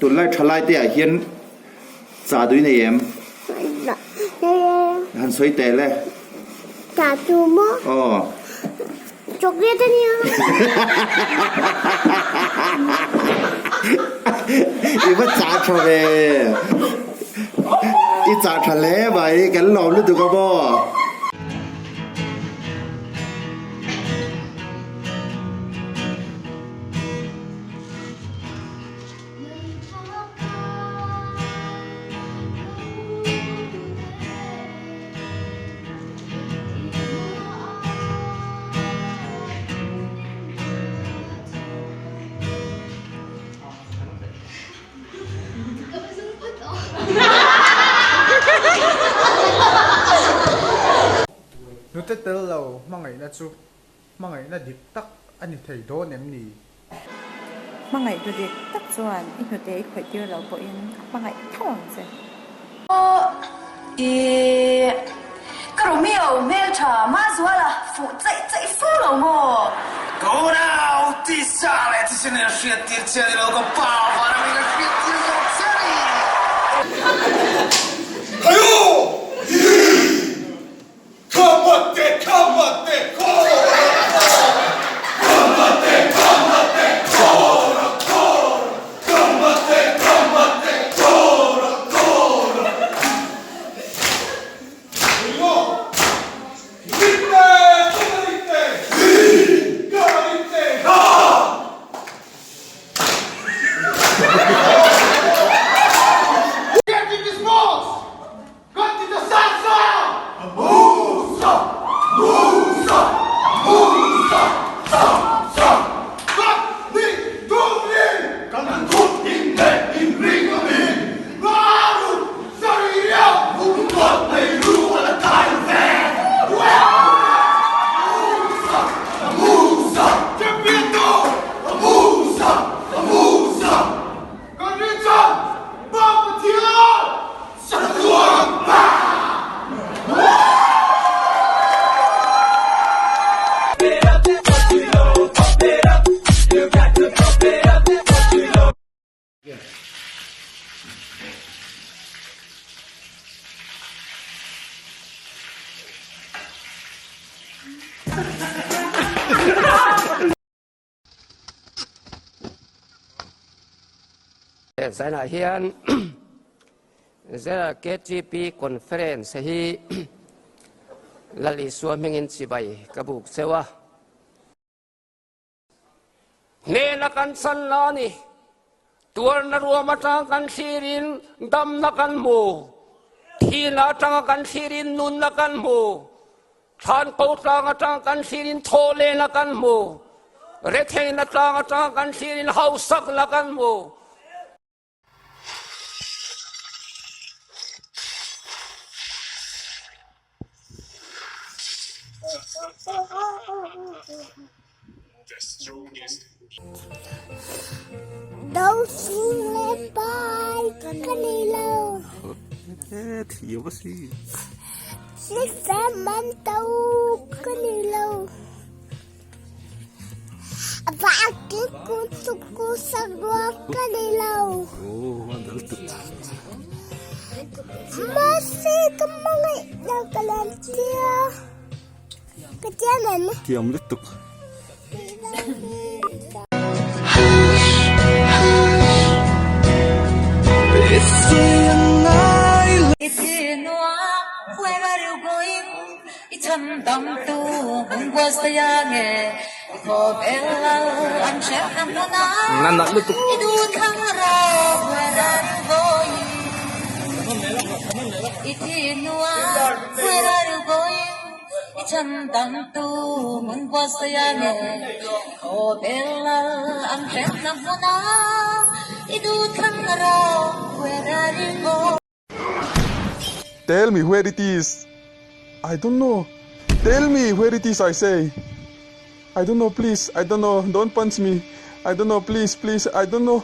Tunlai thalai te ah hian cha dui nei em? Han sawi teh le. Cha chu maw? Aw. Chocolate a nia. I va chah tha ve. I chah tha hle mai, kan lawm lutuk a maw? Hnute tel lo hmangaihna chu Hmangaihna dik tak a ni thei dawn em ni? Hmangaihtu dik tak chuan i hnute i khawih tir lo pawhin a hmangaih tho ang che. I ka Romeo hmeltha Mazuala fuh chaih chaih fo lo maw? Ka unau tisa leh thisen in a hriat tir che a ni lo, ka pa vana min a hriat tir zawk che a ni. Hayo! Ka mate ka mate kawra kawra Ka mate ka mate kawra kawra Ka mate ka mate kawra kawra Ringo Rite ka rite Ka rite Ka Get in this box! Kan ti ta sa sa! Musa! Musa! Musa! Sa! Sa! Kan ni turin! Kan thut in leh in ring a mi! Ngaru! Saria! Hungkuat nei ru a la kai ve! Musa! Musa! Champion tu! Musa! Musa! Kan rin chuan Pa Pathian! Zainah hian General KTP Conference hi Lal Isua hmingin chibai ka buk cheu a. Hnena kan chan la ni. Tuarna ruam atang kan thlirin damna kan hmu. Thihna atanga kan thlirin nunna kan hmu. Thlan ko tlang atang kan thlirin thawhlehna kan hmu. Retheihna tlang atang kan thlirin hausakna kan hmu. Dosing le pai ka nei lo. Sisa man to ka nei lo. Mahse ka hmangaih lo ka lam tia ka tia nen. Thiam lutuk. Nan nalh lutuk. Tell me where it is I don't know Tell me where it is I say I don't know please I don't know don't punch me I don't know please please I don't know.